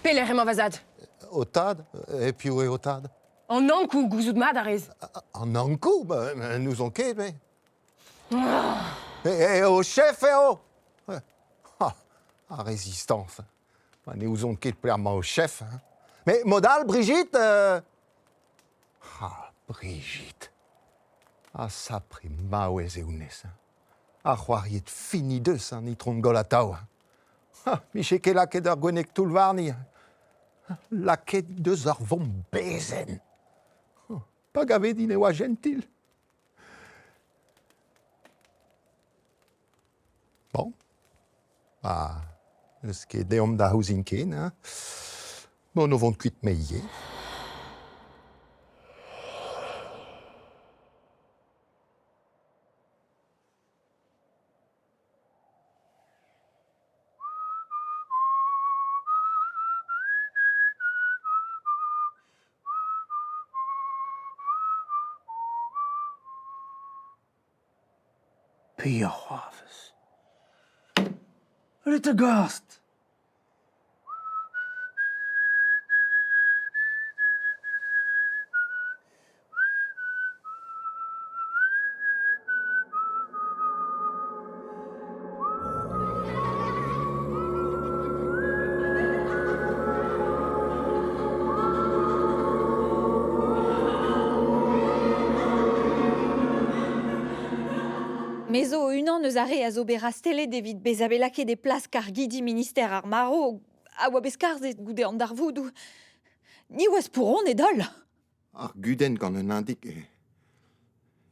Pelec'h emañ va zad? Ho tad? E piv eo ho tad? An Ankou, gouzout mat a rez. An Ankou? Ba, n'ouzon ket, me. E, ho chef eo! Ha, ar Résistance. Ma ne ouzon ket pelec'h emañ ho chef. Hein. Mais mod all, Brigitte euh... Ah, Brigitte. Ah, sapre maouez eo honnezh. Ha c'hoariet fini deus an itron Golatao. Ha, 'mije ket lakaet ur gwenneg toull warni. Lakaet deus ar vombezenn. Pa gave din e oa jentil. Bon. Ba, n'eus ket deomp da c'houzin ken, hein. Bon, o vont kuit me ivez. Piv a c'hoarvez? Ret gast! Me zo unan eus ar re a zo bet rastellet evit bezañ bet lakaet e plas kargidi minister ar marv a oa bet skarzhet goude an darvoudoù. Ni oa spouronet holl. Ar gudenn gant un indik eo.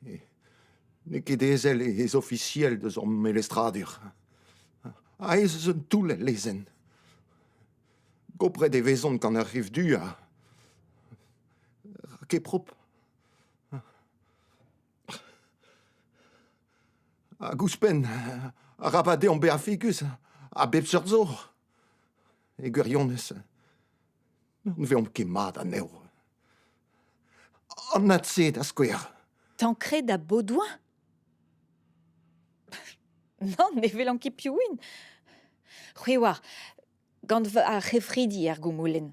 N'eo ket ezel ez ofisiel deus hor melestradur. Aes eus un toull el lezenn. Gopret e vezont gant ar rif du ha ket prop. Hag ouzhpenn, arabat deomp bezañ figus a bep seurt zo. E gwirionez, N'veomp ket mat anezho. An ad-se da skouer. Tancred ha Baudouin Nann, ne welan ket piv int. C'hwi 'oar, gant ar c'hefridi er goumoulenn,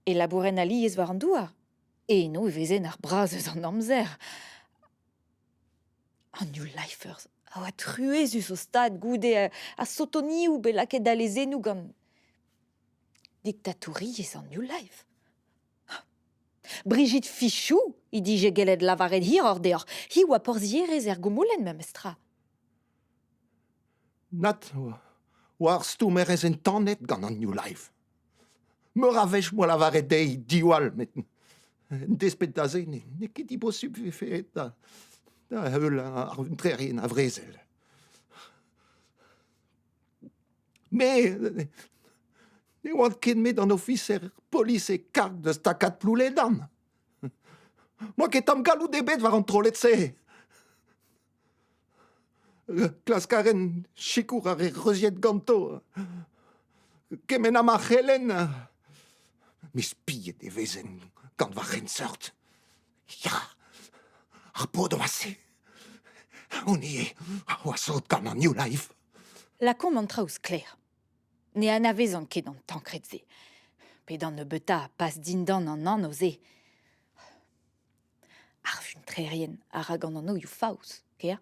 e labouren alies war an douar. Eno e vezen ar braz eus an amzer. An New Lifers a oa truezus o stad goude ar sotonioù bet lakaet da lezennoù gant Diktatouriezh an New Life. Brigitte Fichou he dije gellet lavaret hiroc'h deoc'h. Hi oa porzhierez er goumoulenn memestra. Nat oa ar stourmerez entanet gant an New Life. Meur a wech 'moa lavaret dezhi diwall met en desped da se n'eo ket dibosupl 'vefe da da heul ar vuntrerien a vrezel. Me ne oan ket met an ofiser polis e karg deus takad Plouledan. N'oa ket tamm galloud ebet war an trolled-se. Klask a ren sikour ar re reuziet ganto. Kement ha ma c'hellen. Met spiet e vezen gant va c'henseurt. Ya, ar paotr oa-se. On eo oa sot gant an New Life. Lakaomp an traoù sklaer. Ne anavezan ket an tankred-se. Pe d'an nebeutañ pas dindan an anv-se. Ar vuntrerien a ra gant an oioù faos, kea?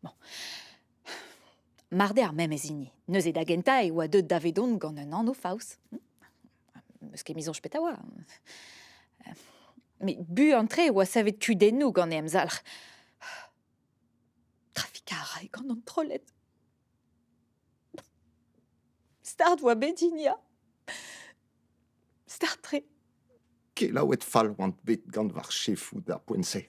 Bon. Mar d'eo ar memes hini. Neuze da gentañ e oa deuet davedon gant un anv faos. N'eus ket mizoñj petra oa. Met buan-tre e oa savet kudennoù gant e emzalc'h. Trafikañ a rae gant an trolled. Start oa bet din, ya. Start-tre. Kelaouet fall oant bet gant va chefoù d'ar poent-se.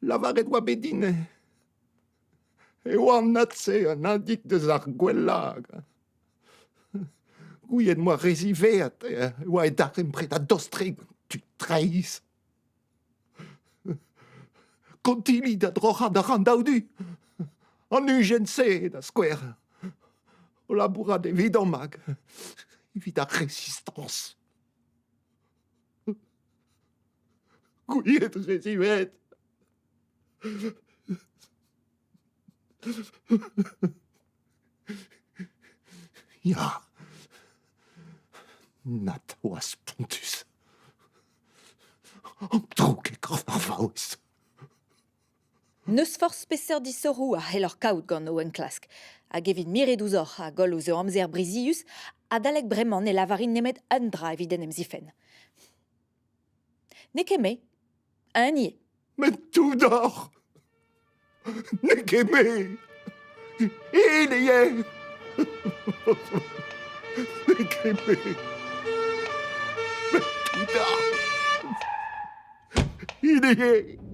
Lavaret oa bet din e oa an ad-se un indik deus ar gwellañ. Gouiet 'moa re ziwezhat e oa e darempred a-dost-tre gant tud treizh. Kontilli da droc'hañ da ran daou du. An ujen-se, da skouer, o labourat evidomp hag evit ar Resistañs. Gouiet re ziwezhat. Ya, nat oa spontus. An droug e korf ar vaouez. N'eus forzh peseurt disoc'hoù a c'helloc'h kaout gant ho enklask. Hag evit miret ouzhoc'h a goll ouzh ho amzer brizius, adalek bremañ ne lavarin nemet un dra evit en em zifenn. N'eo ket me, un ivez. Met tout deoc'h N'eo ket me Int eo N'eo ket me Met tout deoc'h Int eo.